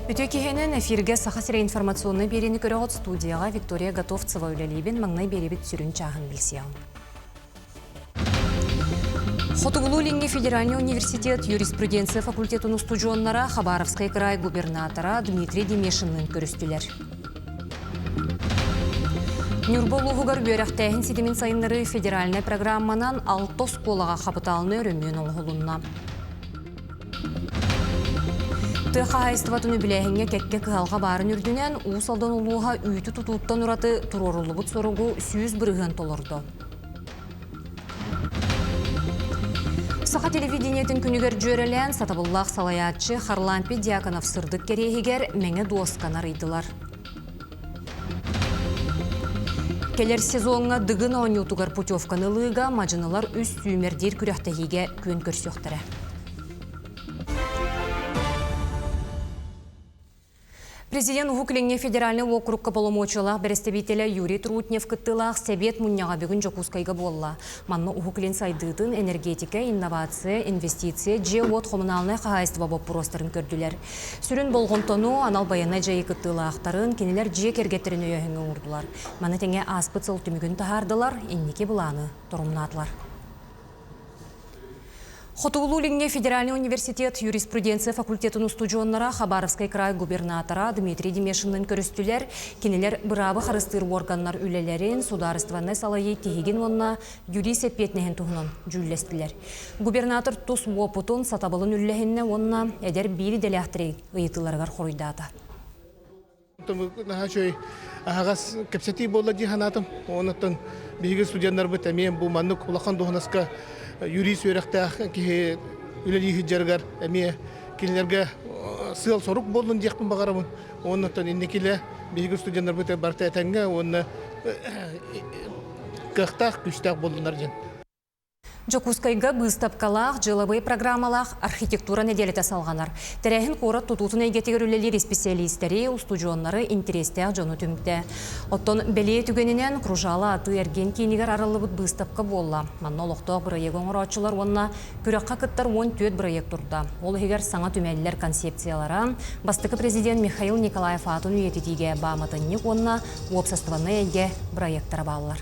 Үтүө киһинэн эфиргэ Саха сирэ информационнай биэриини көрөҕүт студияҕа Виктория Готовцева үлэлиибин маҥнай биэриибит сүрүн чааһын билсиэҕиҥ. Хотугулуу-Илиҥҥи федеральный университет юриспруденция факультетын устудьуоннара Хабаровскай кыраай губернатора Дмитрий Демешинныын көрүстүлэр. Ньурба улууһугар үөрэхтээһин ситимин сайыннарыы федеральнай программанан алта оскуолаҕа хапытаалынай өрөмүөн оҥоһулунна. Тыа хаһаайыстыбатын үбүлээһиҥҥэ кэккэ кыһалҕа баарын үрдүнэн Уус Алдан улууһа үүтү тутууттан ураты туруоруллубут соругу 100% толордо. Саха телевидениетин күнүгэр дьүөрэлээн сатабыллаах салайааччы Харлампий Дьяконов сырдык кэриэһигэр мэҥэ дуосканы арыйдылар. Кэлэр сезоҥҥа Дыгын оонньуутугар путевканы ылыыга мадьынылар үс сүүмэрдиир күрэхтэһиигэ күөн көрсүөхтэрэ. Президент Уһук Илиҥҥи федеральнай уокурукка боломуочуйалаах бэрэстэбиитэлэ Юрий Трутнев кыттыылаах Сэбиэт мунньаҕа бүгүн Дьокуускайга буолла. Манна Уһук Илин сайдыытын, энергетика, инновация, инвестиция, дьиэ-уот хомунаалынай хаһаайыстыба боппуруостарын көрдүлэр. Сүрүн болҕомтону анал байыаннай дьайыы кыттыылаахтарын, кинилэр дьиэ кэргэттэрин өйөөһүҥҥэ уурдулар. Маны тэҥэ ааспыт сыл түмүгүн таһаардылар, инники былааны торумнаатылар. Хотугулуу-Илиҥҥи федеральный университет юриспруденция факультетын устудьуоннара Хабаровскай край губернатора Дмитрий Демешинныын көрүстүлэр. Кинилэр быраабы харыстыыр уорганнар үлэлэрин, судаарыстыбаннай салайыы тиһигин уонна юрист эппиэтинэһин туһунан дьүүллэстилэр. Губернатор тус уопутун, сатабылын үллэһиннэ уонна эдэр биир идэлээхтэри ыйытыыларыгар хоруйдаата. Наһаа үчүгэй аһаҕас кэпсэтии буолла дии санаатым. Онуттан биһиги студеннарбыт эмиэ бу маннык улахан дуоһунаска юрист үөрэхтээх киһи үлэлии сылдьарыгар эмиэ кинилэргэ сыал-сорук буоллун диэхпин баҕарабын. Онуттан инникилэ биһиги студеннарбыт барыта этэҥҥэ уонна кыахтаах, күүстээх буоллуннар диэн. Дьокуускайга быыстапкалаах, дьыалабыай программалаах архитектура нэдиэлэтэ салҕанар. Тэрээһин куорат тутуутун эйгэтигэр үлэлиир исписэлиистэри, устудьуоннары, интэриэстээх дьону түмтэ. Оттон бэлиэ түгэнинэн Кружало атыы-эргиэн киинигэр арыллыбыт быыстапка буолла. Манна олохтоох бырайыагы оҥорооччулар уонна күрэххэ кыттар 14 бырайыак турда. Ол иһигэр саҥа түмэллэр концепциялара, бастакы президент Михаил Николаев аатын үйэтитиигэ бааматынньык уонна уопсастыбаннай эйгэ бырайыактара бааллар.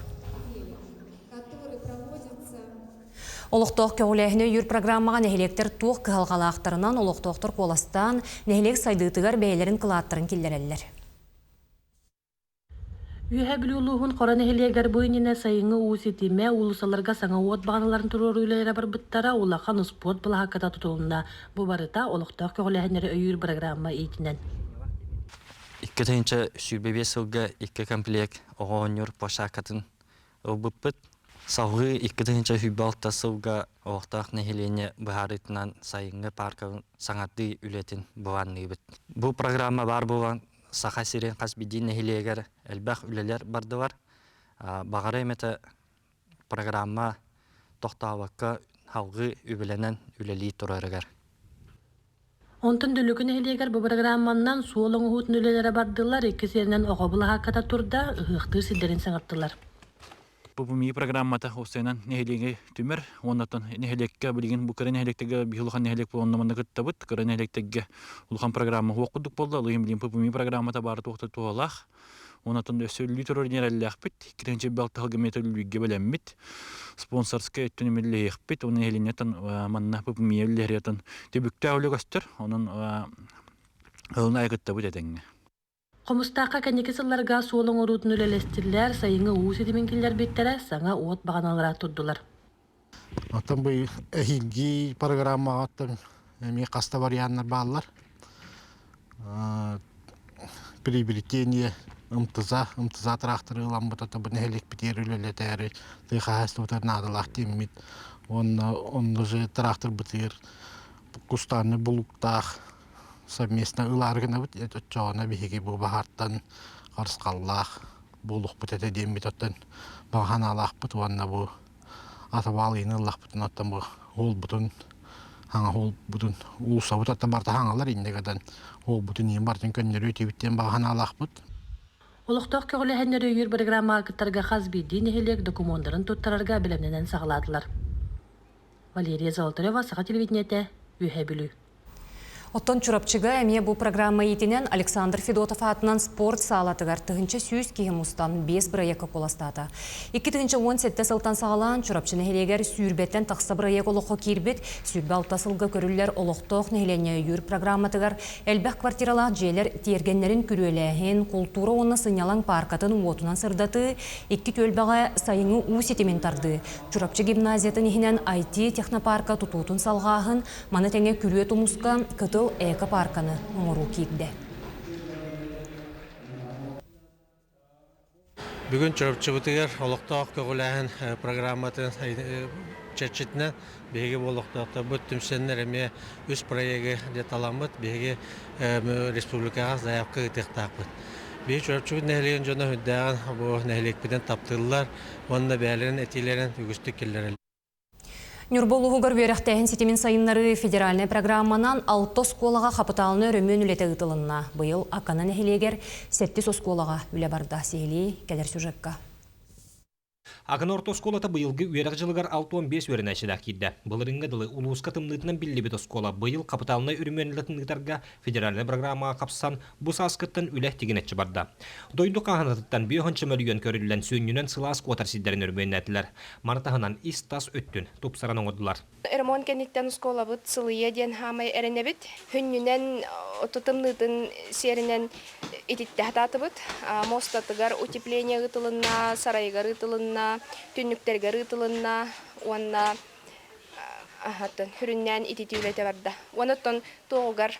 Олохтоох көҕүлээһини өйүүр программаҕа нэһилиэктэр туох кыһалҕалаахтарынан олохтоохтор куоластаан, нэһилиэк сайдыытыгар бэйэлэрин кылааттарын киллэрэллэр. Үөһээ Бүлүү улууһун Хоро нэһилиэгэр бу иннинэ сайыҥҥы уу ситимэ, уулуссаларга саҥа уот баҕаналарын туруоруу үлэлэрэ барбыттара, улахан успуорт былаһаакката тутулунна. Бу барыта олохтоох көҕүлээһиннэри өйүүр программа иитинэн. 2025 сылга икки комплект оҕо оонньуур площадкатын Ылбыппыт. Салгыы 2026 сылга олохтоох нэһилиэнньэ быһаарыытынан сайыҥҥы пааркабын саҥардыы үлэтин былаанныыбыт. Бу программа баар буолан Саха сирин хас биирдии нэһилиэгэр элбэх үлэлэр бардылар. Баҕара эмэтэ программа тохтообокко салгыы үбүлэнэн үлэлии турарыгар. Онтон Дүлүкү нэһилиэгэр бу бырагыраамманан суол оҥоһуутун үлэлэрэ бардылар, икки сиринэн оҕо былаһаакката турда, ыһыахтыыр сирдэрин саҥартылар. Бу МИ программата уопсайынан нэһилиэги түмэр уоннаттан нэһилиэккэ билигин бу кыра нэһилиэктэргэ биһи улахан нэһилиэк буолан манна кыттабыт. Кыра нэһилиэктэргэ улахан программа суох курдук буолла. Ол иһин билигин ППМИ программата баара туохта туһалаах. Онон өссө үллүү турар диэн эрэллээхпит. Киренчи балтаһылга метр үллүүгэ бэлэммит. Спонсорскай өттүн үллэһиэхпит. Оны нэһилиэнньэтэн манна ППМИ үллэһиэтэн түбүктээх үлэ көстөр. Онон ылын айгыттабыт этэҥҥэ. Хомустаахха кэнники сылларга суол оҥоруутун үлэлэстиллэр, сайыҥҥы уу ситимин киллэрбиттэрэ, саҥа уот баҕаналара турдулар. Оттон бу эһиилги программаҕа оттон эмиэ хаста варианнар бааллар. Приобретение МТЗ, МТЗ тыраахтары ыламмыт ото бу нэһилиэкпитигэр үлэлэтээри тыа хаһаайыстыбатыгар наадалаах диэммит. Уонна онно же тыраахтарбытыгар кустааны булуктаах совместно ылаары гынабыт. Оччоҕуна биһиги бу баһаартан харысхаллаах буолуохпут этэ диэммит оттон баҕа санаалаахпыт уонна бу атабаал ыйын ыллахпытын оттон бу уолбутун хаҥа уолбутун уулуссабыт оттон барыта хаҥалар иннэ гынан уолбутун иин барытын көннөрүө этибит диэн баҕа санаалаахпыт. Олохтоох көҕүлээһиннэри өйүүр бырагыраамаҕа кыттарга хас биирдии нэһилиэк докумуоннарын туттарарга бэлэмнэнэн саҕалаатылар. Валерия Золотарева, Саха телевидениетэ, Үөһээ Бүлүү. Оттон Чурапчыга эмиэ бу программа иитинэн Александр Федотов аатынан спорт саалатыгар 1100 киһи мустан биэс бырайыакка куоластаата. 2017 сылтан саҕалаан Чурапчы нэһилиэгэр сүүрбэттэн тахса бырайыак олоххо киирбит, 26 сылга көрүллэр олохтоох нэһилиэнньэ өйүүр программатыгар элбэх квартиралаах дьиэлэр тиэргэннэрин күрүөлээһин, култуура уонна сынньалаҥ пааркатын уотунан сырдатыы, икки түөлбэҕэ сайыҥҥы уу ситимин тардыы, Чурапчы гимназиятын иһинэн IT-технопаарка тутуутун салҕааһын, Маны тэҥэ Күрүө Тумуска Кытыл эко-паарканы оҥоруу киирдэ. Бүгүн Чурапчыбытыгар олохтоох көҕүлээһин программатын чэрчитинэн биһиги бу олохтоохторбут түмсэннэр эмиэ үс проегы таламмыт биһиги республикаҕа заявка ыытыахтаахпыт. Биһиги Чурапчыбыт нэһилиэгин дьоно сүрдээҕин бу нэһилиэкпитин таптыыллар уонна бэйэлэрин этиилэрин үгүстүк киллэрэллэр. Ньурба улууһугар үөрэхтээһин ситимин сайыннарыы федеральнай программанан алта оскуолаҕа хапытаалынай өрөмүөн үлэтэ ыытылынна. Быйыл Акана нэһилиэгэр сэттис оскуолаҕа үлэ барда. Сиһилии кэлэр сюжекка. Акана орто оскуолата быйылгы үөрэх дьылыгар 65 үөрэнээччилээх киирдэ. Былырыыҥҥа дылы улууска тымныытынан биллибит оскуола быйыл хапытаалынай өрөмүөн үлэтин ыытарга федеральнай программаҕа хапсан, бу сааскыттан үлэ тигинэччи барда. Дойду хааһынатыттан 50 мөлүйүөн көрүллэн сүнньүнэн сылаас куотар сирдэрин өрөмүөннээтилэр. Маны таһынан ис-тас өттүн тупсаран оҥордулар. Ремонт кэнниттэн оскуолабыт сылыйа диэн хаамай эрэнэбит. Хүннүнэн тымныытын сиэринэн ититтэ сатаатыбыт. Мостатыгар утепление ыытылынна, сарайыгар ыытылынна, түннүктэригэр ыытылынна уонна сүрүннээн ититии үлэтэ барда. Уонна оттон туоҕугар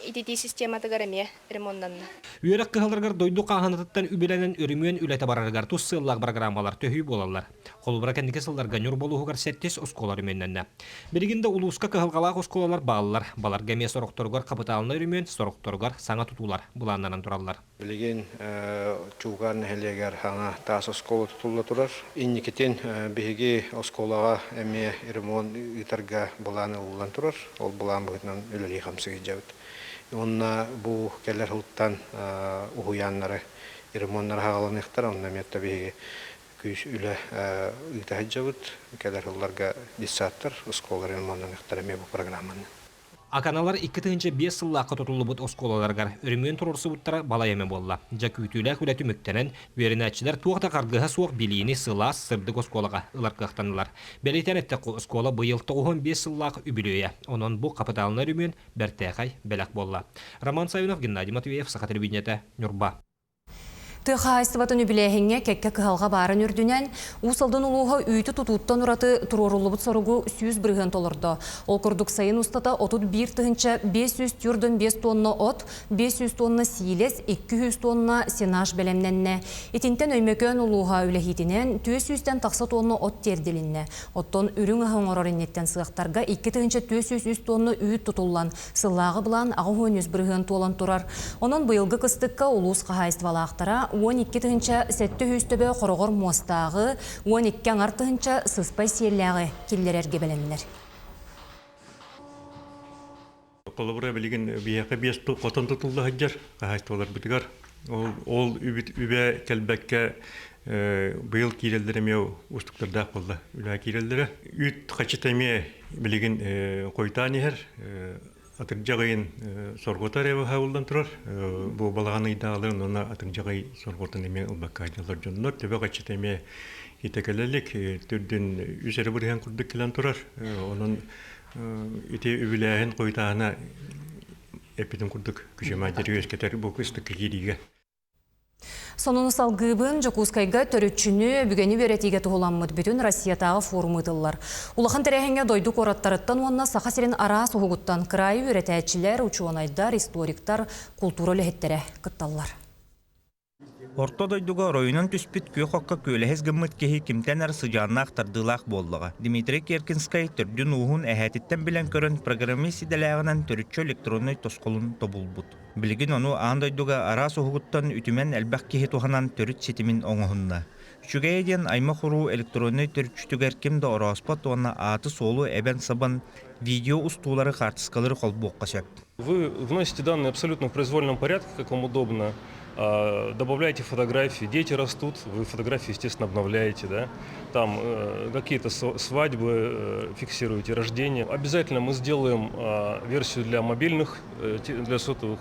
ититии систематыгар эмиэ ремоннанна. Үөрэх кыһаларыгар дойду хааһынатыттан үбүлэнэн өрөмүөн үлэтэ барарыгар тус сыаллаах программалар төһүү буолаллар. Холобура, кэнники сылларга Ньурба улууһугар сэттис оскуола өрөмүөннэннэ. Билигин да улууска кыһалҕалаах оскуолалар бааллар. Баларга эмиэ сорохторугар хапытаалынай өрөмүөн, сорохторугар саҥа тутуулар былааннанан тураллар. Билигин Чуулгаан нэһилиэгэр саҥа таас оскуола тутулла турар. Инникитин биһиги оскуолаҕа эмиэ ремонт ыытарга былаан ылыллан турар. Ол былаан быһыытынан үлэлии-хамсыы сылдьабыт. Уонна бу кэлэр сылтан уһуйааннары ремоннара саҕаланыахтара. Онно эмиэ биһиги күүс үлэ ыыта сылдьабыт. Кэлэр сылларга детсадтар, оскуолалар ремоннаныахтара эмиэ бу программаны. Аканалар 2005 сыллаахха тутуллубут оскуолаларыгар өрөмүөн туруорсубуттара балай эмэ буолла. Дьэ күүтүүлээх үлэ түмүктэнэн, үөрэнээччилэр туох да харгыһа суох билиини сылаас, сырдык оскуолаҕа ылар кыахтаннылар. Бэлиэтээн эттэххэ, оскуола быйыл 95 сыллаах үбүлүөйэ. Онон бу хапытаалынай өрөмүөн бэртээхэй бэлэх буолла. Роман Савинов, Геннадий Матвеев, Саха телевидениетэ, Ньурба. Тыа хаһаайыстыбатын үбүлээһиҥҥэ кэккэ кыһалҕа баарын үрдүнэн, Уус Алдан улууһа үүтү тутууттан ураты туруоруллубут соругу 100% толордо. Ол курдук сайын устата 31 545 тонна от, 500 тонна сиилэс, 200 тонна сенаж бэлэмнэннэ. Итинтэн Өймөкөөн улууһа үлэһиитинэн 400-тэн тахса тонна от тиэрдилиннэ. Оттон үрүҥ аһы оҥорор инниттэн сыахтарга 2403 тонна үүт тутуллан, Сыллааҕы былаан 83% туолан турар. Онон быйылгы кыстыкка улуус хаһаайыстыбалаахтара 12 700 төбө хороҕор муостааҕы, 12 аҥар тыһыынча сыспай сиэллээҕи киллэрэргэ бэлэмнэр. Холобура, билигин биһиэхэ биэс хотон тутулла сылдьар хаһаайыстыбаларбытыгар. Ол, ол үбүт үбэ кэлбэккэ быйыл киирэллэр эмиэ уустуктардаах буолла. Үлэ киирэллэрэ. Үүт хачыта эмиэ билигин хойутаан иһэр. Атырдьах ыйын сорҕото эрэ быһаыллан турар. Бу балаҕан ыйдааҕыларын уонна атырдьах ый сорҕотун эмиэ ылбакка дьаллар дьоннор. Төбө хаччыта эмиэ итэ кэлэ илик. Төрдүн үс эрэ бырыһыан курдук кэлэн турар. Онон ити үбүлээһин хойутааһына эппитим курдук күчүмэйдэри үөскэтэр бу кыстыкка киириигэ. Сонуну салгыыбын Дьокуускайга төрүччүнү, өбүгэни үөрэтиигэ туһуламмыт бүтүн Россиятааҕы форум ыытыллар. Улахан тэрээһиҥҥэ дойду куораттарыттан уонна Саха сирин араас уһугуттан кыраайы үөрэтээччилэр, учуонайдар, историктар, култуура үлэһиттэрэ кытталлар. Орто дойдуга оройунан түспүт күөх окко күөлэһис гыммыт киһи кимтэн эрэ сыдьааннаах тардыылаах буоллаҕа. Дмитрий Керкинскай төрдүн-ууһун эһээтиттэн билэн көрөн программист идэлээҕинэн төрүччү электроннай тосхолун тобулбут. Билигин ону аан дойдуга араас уһугуттан үтүмэн элбэх киһи туһанан төрүт ситимин оҥоһунна. Үчүгэйэ диэн аймах-уруу электроннай төрүччүтүгэр ким да орооспот уонна ааты-суолу эбэн-сабан видео устуулары хаартыскалары холбуохха сөп. Вы вносите данные абсолютно в произвольном порядке, как вам удобно. Добавляете фотографии, дети растут, вы фотографии, естественно, обновляете, да, там какие-то свадьбы фиксируете, рождение. Обязательно мы сделаем версию для мобильных, для сотовых,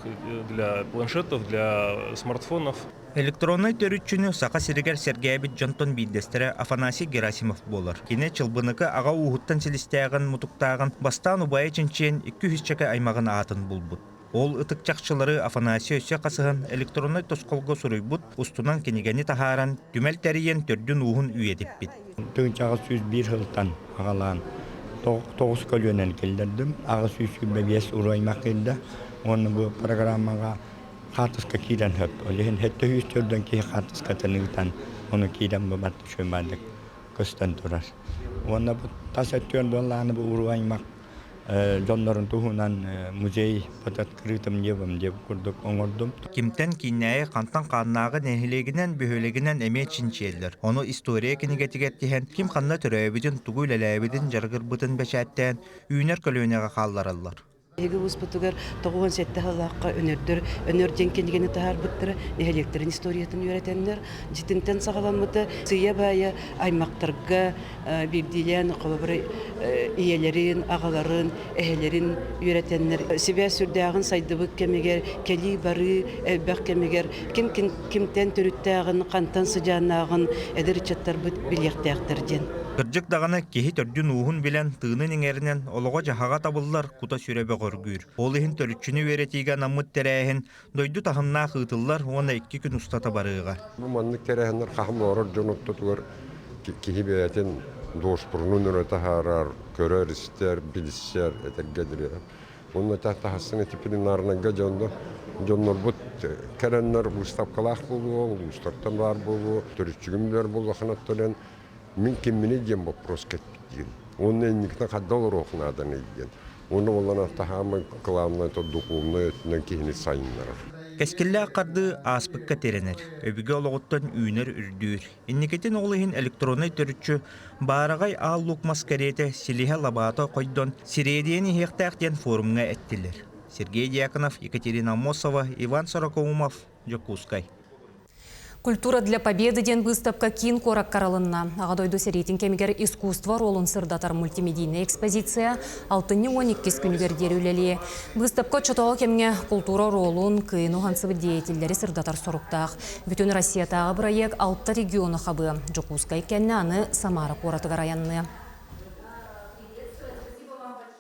для планшетов, для смартфонов. Электроннай төрүччүнү Саха сиригэр сэргээбит дьонтон биирдэстэрэ Афанасий Герасимов буолар. Кини Чылбыныка аҕа ууһуттан силистээҕин-мутуктааҕын бастаан убайа чинчийэн 200 аймаҕын аатын булбут. Ол ытык чахчылары Афанасий өссө хасыһан электроннай тосхолго суруйбут, устунан кинигэни таһааран, түмэл тэрийэн төрдүн-ууһун үйэтиппит. Тыһыынчаҕа 101 сылтан аҕалаан тоҕус көлүөнэни киллэрдим. 825 уруу аймах киирдэ. Уонна бу программаҕа хаартыска киирэн сөп. Ол иһин 704 киһи хаартыскатын ыытан, ону киирэн бу барыта үчүгэй көстөн турар. Уонна бу тас өттүгэр буоллаҕына бу уруу аймах дьоннорун туһунан музей под открытым небом диэбит курдук оҥордум. Кимтэн кииннээҕи хантан хааннааҕы нэһилиэгинэн, бөһүөлэгинэн эмиэ чинчийэллэр. Ону история кинигэтигэр тиһэн, ким ханна төрөөбүтүн, тугу үлэлээбитин, дьарыгырбытын бэчээттээн, үүнэр көлүөнэҕэ хааллараллар. Биһиги улууспутугар 97 сыллаахха Өнөрдөр Өнөр диэн кинигэни таһаарбыттара, нэһилиэктэрин историятын үөрэтэннэр, дьитинтэн саҕаламмыта. Сыыйа-баайа аймактарга биирдиилээн холобур ийэлэрин, аҕаларын, эһэлэрин үөрэтэннэр сибээс сүрдээҕин сайдыбыт кэмигэр, кэлии-барыы элбэх кэмигэр ким кимтэн төрүттээҕин, хантан сыдьааннааҕын эдэр ыччаттарбыт билиэхтээхтэр диэн. Кырдьык даҕаны киһи төрдүн-ууһун билэн, тыынын иҥэринэн, олоҕо-дьаһаҕа табыллар, кута-сүрэ бөҕөргүүр. Ол иһин төрүччүнү үөрэтиигэ анаммыт тэрээһин дойду таһымнаах ыытыллар уонна икки күн устата барыаҕа. Бу маннык тэрээһиннэр хаһан олорор дьон ортотугар киһи бэйэтин дуоспурунун өрө таһаарар, көрөр-истэр, билсэр, этэргэ дылы. Уонна таһассыҥ ити пленарнайга дьонно дьоннорбут кэлэннэр выставкалаах буолуо, улуустартан баар буолуо, төрүччүгүн билэр буоллахына төлөн мин кимминий диэн вопрос кэлбит Уонна инникитин хадда олоруох нааданый диэн. Уонна буоллана таһаамай кылааннай духовнай өттүнэн киһини сайыннарар. Кэскиллээх хардыы ааспыкка тирэнэр, өбүгэ олоҕуттан үүнэр үрдүүр. Инникитин ол иһин электроннай төрүччү баараҕай аал лук мас кэриэтэ силиһэ лабаата хойдон сириэдийэн иһиэхтээх диэн форумҥа эттилэр. Сергей Дьяконов, Екатерина Аммосова, Иван Сорокоумов, Дьокуускай. Культура для победы диэн быыстапка киин куоракка арылынна. Аҕа дойду сэриитин кэмигэр искусство оруолун сырдатар мультимедийнай экспозиция алтынньы 12 күнүгэр диэри үлэлиэ. Быыстапка оччотооҕу кэмҥэ култуура оруолун, кыайыны уһансыбыт деятеллэри сырдатар соруктаах. Бүтүн Россиятааҕы бырайыак алта региону хабыа. Дьокуускай кэннэ аны Самара куоратыгар айанныа.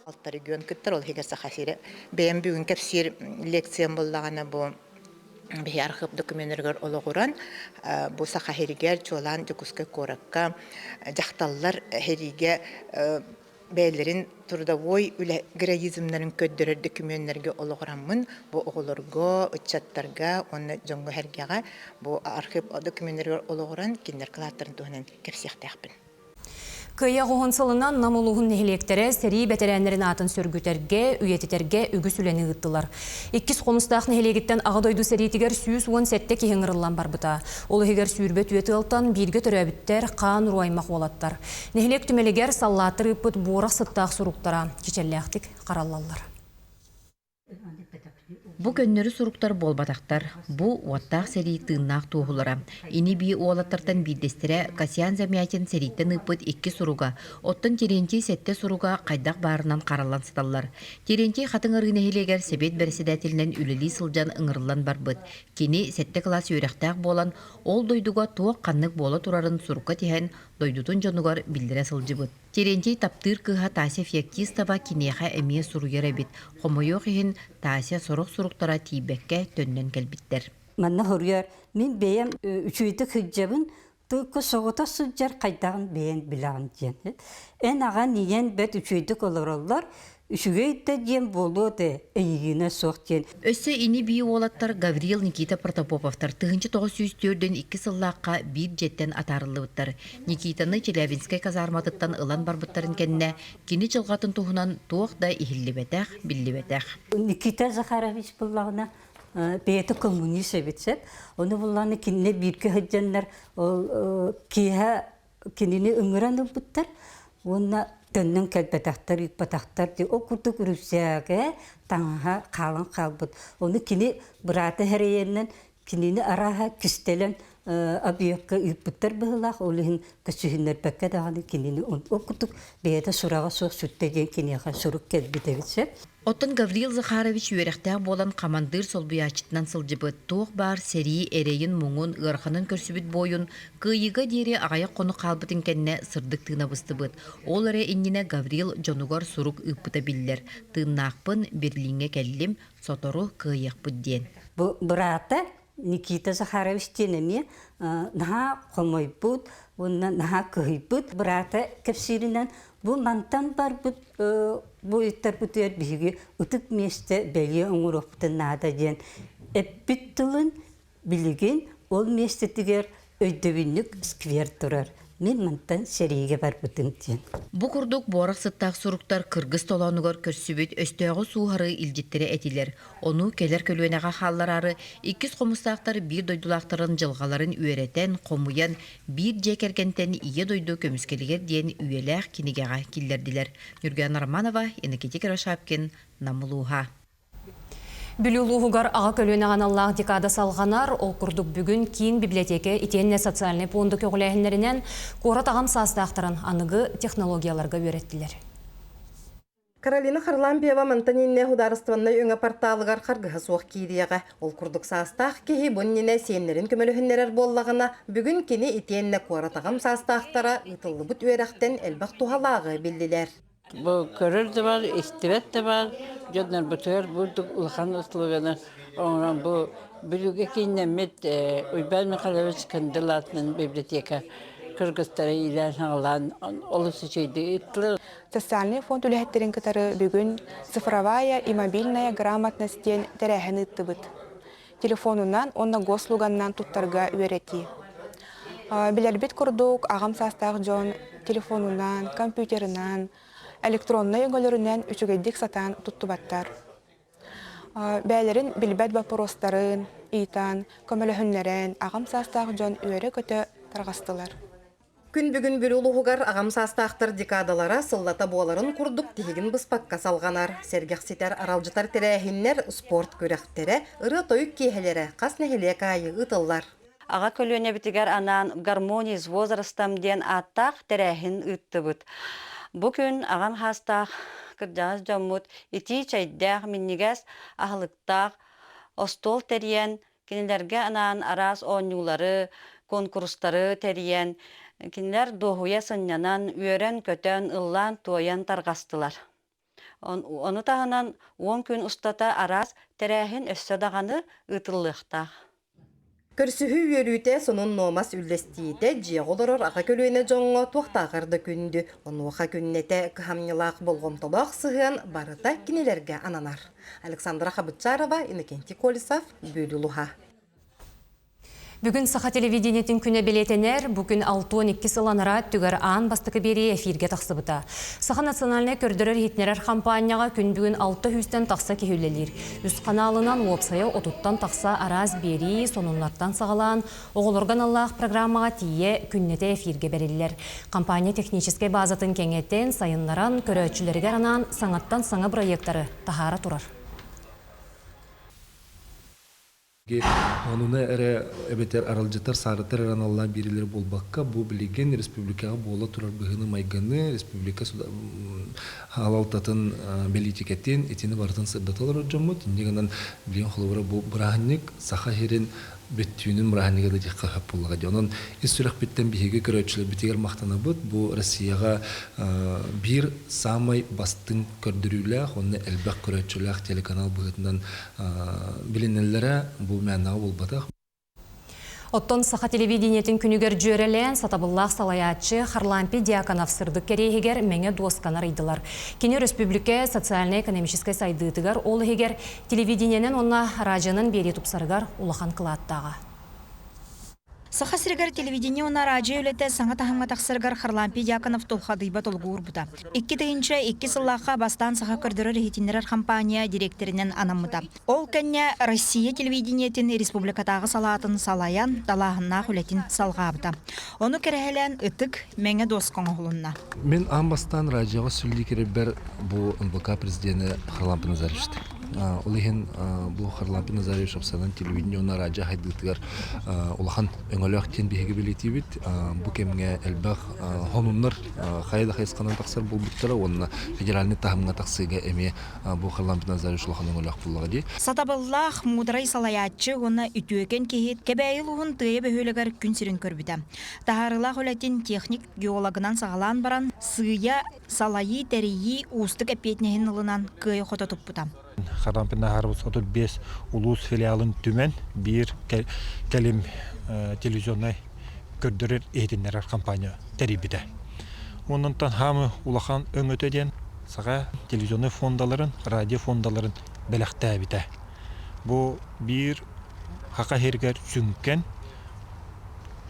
Алта регион кыттар, ол иһигэр Саха сирэ. Бэйэм бүгүн кэпсиир лекциям буоллаҕына бу биһи архыып докуменнарыгар олоҕуран бу Саха сиригэр, чуолаан Дьокуускай куоракка дьахталлар сэриигэ бэйэлэрин трудовой үлэ героизмнарын көрдөрөр дөкүмүөннэргэ олоҕураммын бу оҕолорго, ыччаттарга уонна дьоҥҥо-сэргэҕэ бу архыып докуменнарыгар олоҕуран кинилэр кылааттарын туһунан кэпсиэхтээхпин. Кыайа оҕуһун сылынан Нам улууһун нэһилиэктэрэ сэрии бэтэрээннэрин аатын сөргүтэргэ, үйэтитэргэ үгүс үлэни ыыттылар. Иккис Хомустаах нэһилиэгиттэн Аҕа дойду сэриитигэр 117 киһи ыҥырыллан барбыта. Ол иһигэр 24 ыалтан бииргэ төрөөбүттэр, хаан уруу аймах уолаттар. Нэһилиэк түмэлигэр саллааттар ыыппыт буорах сыттаах суруктара кичэллээхтик хараллаллар. Бу көннөрү суруктар буолбатахтар, бу уоттаах сэрии тыыннаах туоһулара. Ини-бии уолаттартан биирдэстэрэ Касьян Замятин сэрииттэн ыыппыт икки суруга, оттон Терентий сэттэ суруга хайдах баарынан хараллан сыталлар. Терентий Хатыҥ Арыы нэһилиэгэр сэбиэт бэрэссэдээтэлинэн үлэлии сылдьан ыҥырыллан барбыт. Кини сэттэ кылаас үөрэхтээх буолан, ол дойдуга туох-ханнык буола турарын сурукка тиһэн, дойдутун дьонугар биллэрэ сылдьыбыт. Терентий таптыыр кыыһа Тася Феоктистова киниэхэ эмиэ суруйар эбит. Хомойуох иһин, Тася сорох суруктара тиийбэккэ төннөн кэлбиттэр. Манна хоруйар, мин бэйэм үчүгэйдик сылдьабын, только соҕотох сылдьар хайдаҕын бэйэҥ билэҕин диэн. Эн аҕан ийэн бэрт үчүгэйдик олороллор, үчүгэй да диэн буолуо да эйигинэ суох диэн. Өссө ини-бии уолаттар Гаврил Никита Протопоповтар 1942 сыллаахха биир дьиэттэн атаарыллыбыттар. Никитаны Челябинскай казарматыттан ылан барбыттарын кэннэ кини дьылҕатын туһунан туох да иһиллибэтэх, биллибэтэх. Никита Захарович буллаҕына бэйэтэ коммунист эбит сөп. Ону буллаҕына кинини бииргэ сылдьаннар ол киэһэ кинини ыҥыран ылбыттар уонна төннөн кэлбэтэхтэр, ыыппатахтар дии. Ол курдук үрүсээгэ таҥаһа хаалан хаалбыт. Ону кини быраата эрэйэннэн Кинини арааһа кистэлэн объекка ыыппыттар быһыылаах, ол иһин көсүһүннэрбэккэ даҕаны кинини ол курдук бэйэтэ сураҕа суох сүттэ диэн киниэхэ сурук кэлбит эбит сөп. Оттон Гаврил Захарович үөрэхтээх буолан хамандыыр солбуйааччытынан сылдьыбыт, туох баар сэрии эрэйин-муҥун, ыараханын көрсүбүт буойун Кыайыыга диэри аҕыйах хонук хаалбытын кэннэ сырдык тыына быстыбыт. Ол эрэ иннинэ Гаврил дьонугар сурук ыыппыта биллэр: «Тыыннаахпын, Берлиҥҥэ кэллим, сотору кыайыахпыт» диэн. Бу быраата Никита Захарович диэн эмиэ наһаа хомойбут уонна наһаа кыһыйбыт. Быраата кэпсииринэн бу мантан барбыт буойуттарбытыгар биһиги ытык миэстэ бэлиэ оҥоруохпутун наада диэн эппит тылын Билигин ол миэстэтигэр өйдөбүнньүк сквер турар. Мин мантан сэриигэ барбытым диэн. Бу курдук буорах сыттаах суруктар кыргыз толоонугар көрсүбүт өстөөҕү сууһары илдьиттэрэ этилэр. Ону кэлэр көлүөнэҕэ хааллараары иккис хомустаахтар биир дойдулаахтарын дьылҕаларын үөрэтэн, хомуйан, биир дьиэ кэргэнтэн Ийэ дойду көмүскэлигэр диэн үйэлээх кинигэҕэ киллэрдилэр. Ньургуяна Романова, Иннокентий Кривошапкин, Нам улууһа. Бүлүү улууһугар аҕа көлүөнэҕэ аналлаах декада салҕанар. Ол курдук бүгүн киин библиотека итиэннэ социальнай пуонда көҕүлээһиннэринэн куорат аҕам саастаахтарын аныгы технологияларга үөрэттилэр. Каролина Харлампьева мантан иннэ судаарыстыбаннай өҥө порталыгар харгыһа суох киириэҕэ. Ол курдук саастаах киһи бу иннинэ сиэннэрин көмөлөһүннэрэр буоллаҕына, бүгүн кини итиэннэ куорат аҕам саастаахтара ыытыллыбыт үөрэхтэн элбэх туһалааҕы биллилэр. Бу көрөр да баар, истибэт да баар, дьоннорбутугар бу ордук улахан условияны оҥорон бу Бүлүүгэ кииннэммит Уйбаан Михайлович Кындыл аатынан библиотека кыргызтары иилээн-саҕалаан олус үчүгэйдик ыыттылар. Социальный фонд үлэһиттэрин кытары бүгүн «Цифровая и мобильная грамотность» диэн тэрээһин ыыттыбыт. Телефонунан уонна госслуганынан туттарга үөрэтии. Билэрбит курдук, аҕам саастаах дьон телефонунан, компьютерынан, электроннай өҥөлөрүнэн үчүгэйдик сатаан туттубаттар. Бэйэлэрин билбэт боппуруостарын ыйытан, көмөлөһүннэрэн, аҕам саастаах дьон үөрэ-көтө тарҕастылар. Күн бүгүн Бүлүү улууһугар аҕам саастаахтар декадалара сыллата буоларын курдук тиһигин быспакка салҕанар. Сэргэхситэр, аралдьытар тэрээһиннэр, спорт күрэхтэрэ, ырыа-тойук киэһэлэрэ хас нэһилиэк аайы ыытыллар. Аҕа көлүөнэбитигэр анаан «Гармония с возрастом» диэн ааттаах тэрээһин ыыттыбыт. Бу күн аҕам саастаах кырдьаҕас дьоммут итии чэйдээх, минньигэс аһылыктаах остуол тэрийэн, кинилэргэ анаан араас оонньуулары, куонкурустары тэрийэн, кинилэр дуоһуйа сынньанан, үөрэн-көтөн, ыллаан-туойан тарҕастылар. Ону таһынан 10 күн устата араас тэрээһин өссө даҕаны ыытыллыахтаах. Көрсүһүү үөрүүтэ, сонун-нуомас үллэстиитэ дьиэҕэ олорор аҕа көлүөнэ дьоҥҥо туохтааҕар да күндү. Онуоха күннэтэ кыһамньылаах болҕомтолоох сыһыан барыта кинилэргэ ананар. Александра Хабытчарова, Иннокентий Колесов, Бүлүү улууһа. Бүгүн саха телевидениетин күнэ бэлиэтэнэр. Бу күн 62 сыл анараа өттүгэр аан бастакы биэрии эфиргэ тахсыбыта. Саха национальнай көрдөрөр-иһитиннэрэр хампаанньаҕа күн бүгүн 6 сүүстэн тахса киһи үлэлиир. Үс ханаалынан уопсайа отуттан тахса араас биэрии, сонуннартан саҕалаан, оҕолорго аналлаах программаҕа тиийэ күннэтэ эфиргэ бэриллэр. Компания техническэй базатын кэҥэтэн, сайыннаран, көрөөччүлэригэр анаан саҥаттан саҥа бырайыактары таһаара турар. Онуна эрэ эбэтэр аралдьытар, саарытар эрэ аналлаах биэриилэр буолбакка, бу билигин республикаҕа буола турар быһыыны-майгыны, республика салалтатын бэлиитикэтин итини барытын сырдата олорор дьоммут. Инньэ гынан билигин холобура бу бырааһынньык Саха сирин бүттүүнүн бырааһынньыга да диэххэ сөп буоллаҕа дии. Онон ис сүрэхпиттэн биһиги көрөөччүлэрбитигэр махтанабыт. Бу Россияҕа биир саамай бастыҥ көрдөрүүлээх уонна элбэх көрөөччүлээх телеканал быһыытынан билинэллэрэ бу мээнэҕэ буолбатах. Оттон саха телевидениетин күнүгэр дьүөрэлээн сатабыллаах салайааччы Харлампий Дьяконов сырдык кэриэһигэр мэҥэ дуосканы арыйдылар. Кини өрөспүүбүлүкэ социальнай-экономическай сайдыытыгар, ол иһигэр телевидениенэн уонна араадьыйанан биэрии тупсарыгар улахан кылааттааҕа. Саха сиригэр телевидение уонна араадьыйа үлэтэ саҥа таһымҥа тахсарыгар Харлампий Дьяконов тулхадыйбат олугу уурбута. 2002 сыллаахха бастаан саха көрдөрөр-иһитиннэрэр хампаанньа дириэктэринэн анаммыта. Ол кэннэ Россия телевидениетин республикатааҕы салаатын салайан, далааһыннаах үлэтин салҕаабыта. Ону кэрэһэлээн ытык мэҥэ дуоска оҥоһулунна. Мин аан бастаан радиоҕа сүллүү кирэрбэр бу НВК президенэ Харлампий Назарович. Ол иһин бу Харлампий Назаревич Апсанан телевидение уонна радио хайдыытыгар улахан өҥөлөөх диэн биһиги бэлиэтиибит. Бу кэмҥэ элбэх хонуннар хайа да хайысханан тахсар буолбуттара уонна федеральнай таһымҥа тахсыыга эмиэ бу Харлампий Назаревич улахан өҥөлөөх буоллаҕа дии. Сатабыллаах, муударай салайааччы уонна үтүөкэн киһи Кэбээйи улууһун Тыайа бөһүөлэгэр күн сирин көрбүтэ. Таһаарыылаах үлэтин техник-геологынан саҕалаан баран, сыыйа салайыы, тэрийии уустук эппиэтинэһин ылынан кыайа-хото туппута. Харлампий Наһаров 35 улуус филиалын түмэн биир кэлим телевизионнай көрдөрөр иһитиннэрэр компания тэрийбитэ. Онон хаамы улахан өҥөтө диэн саха телевизионнай фондаларын, радио фондаларын бэлэхтээбитэ. Бу биир Хака иһиргэр сүҥкэн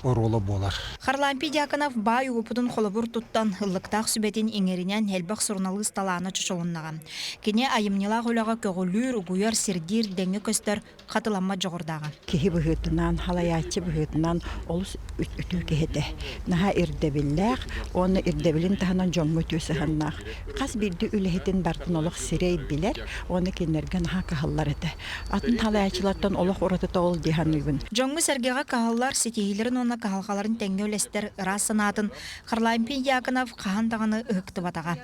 оруола буолар. Харлампий Дьяконов баай уопутун холобур туттан, ыллыктаах сүбэтин иҥэринэн элбэх суруналыыс талаана чочулуннаҕа. Кини айымньылаах үлэҕэ көҕүлүүр, угуйар, сирдиир, дэҥҥэ көстөр хатыламмат дьоҕурдааҕа. Киһи быһыытынан, халайааччы быһыытынан олус үтүө киһи этэ. Наһаа ирдэбиллээх уонна ирдэбилин таһынан дьоҥҥо үтүө сыһыаннаах. Хас биирдии үлэһитин барытын олох сирэй билэр уонна кинилэргэ наһаа кыһаллар этэ. Атын халайааччылартан олох уратыта ол дии саныыбын. Дьоҥҥо-сэргэҕэ кыһаллар ситиһиилэрин уонна кыһалҕаларын тэҥҥэ үлэстэр ыраас санаатын Харлампий Дьяконов хаһан даҕаны ыһыктыбатаҕа.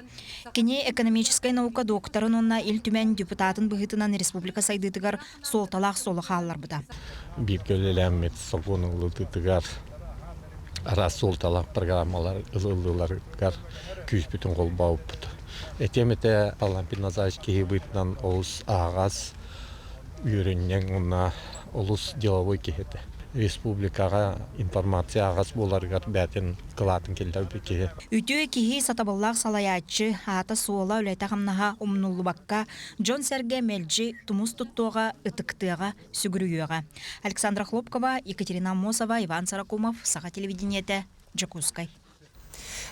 Кини экономическай наука докторын уонна Ил Түмэн депутатын быһыытынан республика сайдыытыгар суолталаах суолу хаалларбыта. Бииргэ үлэлээммит сокуон ылыллыытыгар араас суолталаах программалар ылыллыыларыгар күүспүтүн холбообуппут. Этиэм этэ Харлампий Назаевич киһи быһыытынан олус аһаҕас, үөрүнньэҥ уонна олус деловой киһи этэ. Республикаҕа информация аһаҕас буоларыгар бэйэтин кылаатын киллэрбит киһи. Үтүө киһи, сатабыллаах салайааччы, аата-суола, үлэтэ-хамнаһа умнуллубакка, дьон-сэргэ мэлдьи тумус туттуоҕа, ытыктыаҕа, сүгүрүйүөҕэ. Александра Хлопкова, Екатерина Аммосова, Иван Сорокумов, Саха телевидениетэ, Дьокуускай.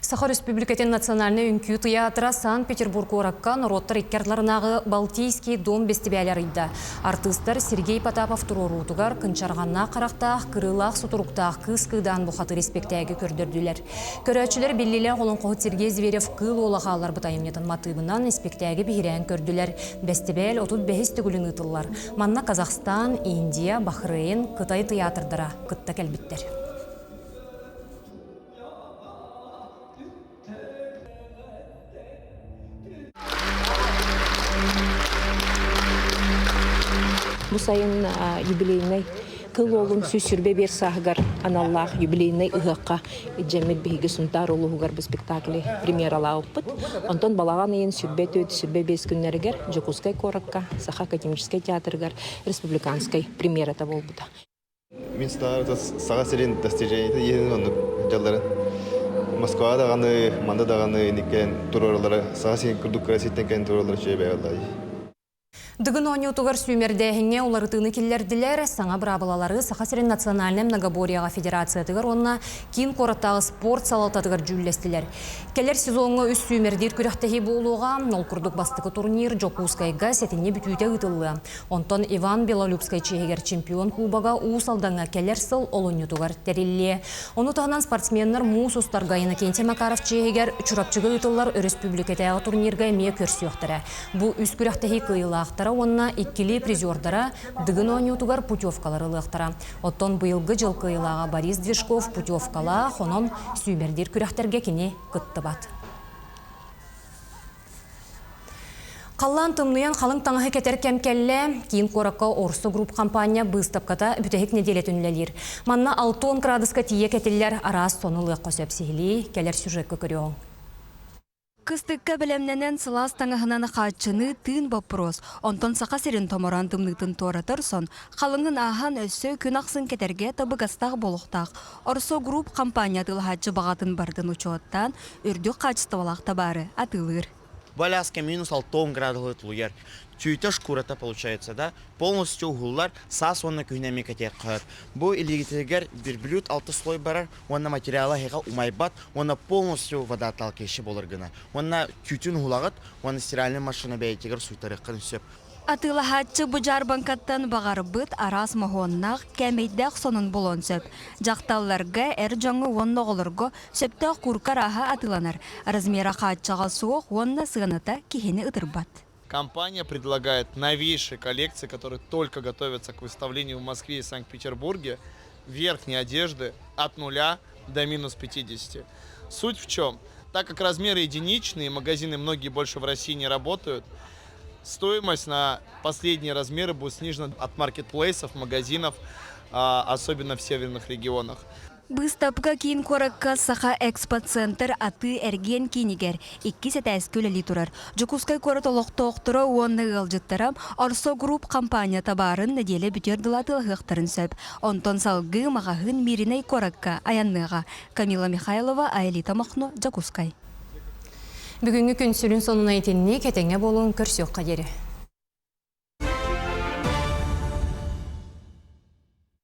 Саха Республикатын национальнай үҥкүү тыйаатыра Санкт-Петербург куоракка норуоттар икки ардыларынааҕы Балтийский дом бэстибээли арыйда. Артыыстар Сергей Потапов туруоруутугар кынчарҕаннаах харахтаах, кырыылаах сутуруктаах кыыс кыыдаан бухатыыр испэктээги көрдөрдүлэр. Көрөөччүлэр биллиилээх олоҥхоһут Сергей Зверев Кыыл уола хаалларбыт айымньытын матыыбынан испэктээги биһирээн көрдүлэр. Бэстибээл 35 төгүлүн ыытыллар. Манна Казахстан, Индия, Бахрейн, Кытай тыйаатырдара кытта кэлбиттэр. Бу сайын юбилейнай кыл уолун 125 сааһыгар аналлаах юбилейнай ыһыахха дьэммит биһиги Сунтаар улууһугар бу спектакли премьералаабыппыт. Онтон балаҕан ыйын 24-25 күннэригэр Дьокуускай куоракка Саха академическай театрыгар республиканскай премьерата буолбута. Мин санаабыта Саха сирин достижениета иһин оннук дьалларын Москваҕа даҕаны, манна даҕаны инниккэн туруораллара Саха сирин курдук кыра сиртэн кэлэн туруораллара үчүгэй бэйэ Дыгын оонньуутугар сүүмэрдээһиҥҥэ уларытыыны киллэрдилэр. Саҥа быраабылалары Саха сирин национальнай многоборьеҕа федерациятыгар уонна киин куораттааҕы спорт салалтатыгар дьүүллэстилэр. Кэлэр сезоҥҥа үс сүүмэрдиир күрэхтэһии буолуоҕа. Ол курдук бастакы турнир Дьокуускайга сэтинньи бүтүүтэ ыытыллыа. Онтон Иван Белолюбскай чиэһигэр чемпион кубога Уус Алдаҥҥа кэлэр сыл олунньутугар тэриллиэ. Ону таһынан спортсменнар муус устарга Иннокентий Макаров чиэһигэр Чурапчыга ыытыллар өрөспүүбүлүкэтээҕи турнирга эмиэ көрсүөхтэрэ. Бу үс күрэхтэһии кыайыылаахтара уонна иккилии призердара Дыгын оонньуутугар путевкалары ылыахтара. Оттон быйылгы дьыл кыайыылааҕа Борис Движков путевкалаах, онон сүүмэрдиир күрэхтэргэ кини кыттыбат. Халлаан тымныйан халыҥ таҥаһы кэтэр кэм кэллэ. Киин куоракка Орсо Групп компания быыстапката бүтэһик нэдиэлэтин үлэлиир. Манна 60 градуска тиийэ кэтиллэр араас сону ылыахха сөп сиһилии кэлэр сюжекка көрүөҕүҥ. Кыстыкка бэлэмнэнэн сылаас таҥаһынан хааччыныы тыын боппуруос. Онтон Саха сирин томороон тымныытын туоратар сон халыҥын ааһан өссө күн ахсын кэтэргэ табыгастаах буолуохтаах. Орсо Групп компания атыылаһааччы баҕатын бардын учуоттаан, үрдүк хаачыстыбалаах табаары атыылыыр. Бу аляска минус 6 градуһу тулуйар. Түүтэ шкурата получается, да, полностью уһуллар, саас уонна күһүн эмиэ кэтиэххэ сөп. Бу илиигитигэр верблюд алты слой барар уонна материала эһиэхэ умайбат уонна полностью водоотталкивающий буолар гына. Уонна түүтүн уһулаҕыт уонна стиральная машина бэйэтигэр сууйтарыаххын сөп. Атыылаһааччы бу дьаарбаҥкаттан баҕарбыт араас моһуоннаах, кээмэйдээх сонун булуон сөп. Дьахталларга, эр дьоҥҥо уонна оҕолорго сөптөөх куурка арааһа атыыланар. Размера хааччаҕа суох уонна сыаната киһини ытырбат. Компания предлагает новейшие коллекции, которые только готовятся к выставлению в Москве и Санкт-Петербурге, верхней одежды от 0 до минус 50. Суть в чем? Так как размеры единичные, магазины многие больше в России не работают, стоимость на последние размеры будет снижена от маркетплейсов, магазинов, особенно в северных регионах. Быыстапка киин куоракка Саха Экспоцентр атыы-эргиэн киинигэр иккис этээскэ үлэлии турар. Дьокуускай куорат олохтоохторо уонна ыалдьыттара Орсо Групп компания табаарын нэдиэлэ бүтүөр дылы атыылаһыахтарын сөп. Онтон салгыы маҕаһыын Мииринэй куоракка айанныаҕа. Камила Михайлова, Аэлита Махно, Дьокуускай. Бүгүҥҥү күн сүрүн сонуна итинник, этэҥҥэ буолуҥ, көрсүөххэ диэри.